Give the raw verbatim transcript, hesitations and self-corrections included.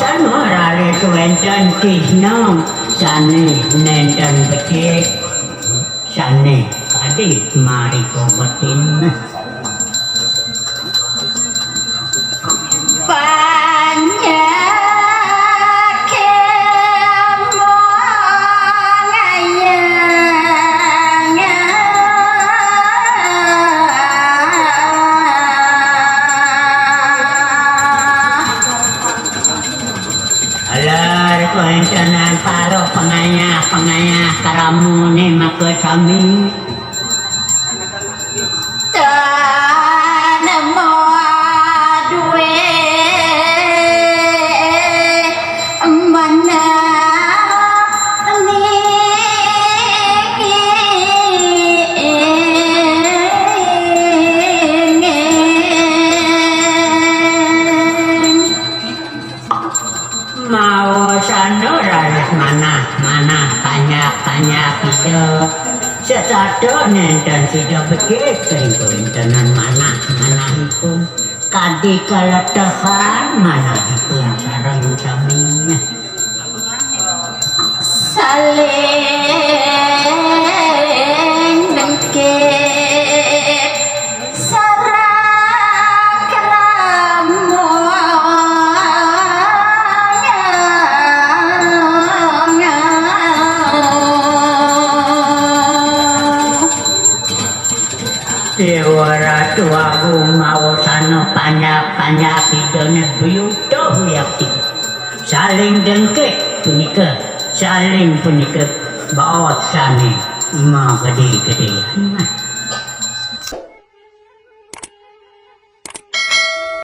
Anu raris wénten trisna sané nénten becik, sané kadi mari kobetin. Panjak kemangayang. Alar kuéntenan para pangayah-pangayah karamuné makasami. Tan moal dué manah ninging. Maosana raris manah, manah panjak, panjak Ida. Sesada nénten sida becik ring kawéntenan manah, manahipun. Kadi kaletehan manahipun sareng sami. Saling dengkit. Sarang keramu. Déwa Ratu Agung maosana panjak-panjak Idané buyutuh yakti. Saling dengkit punika, saling punika baos sané magedé-gedéan.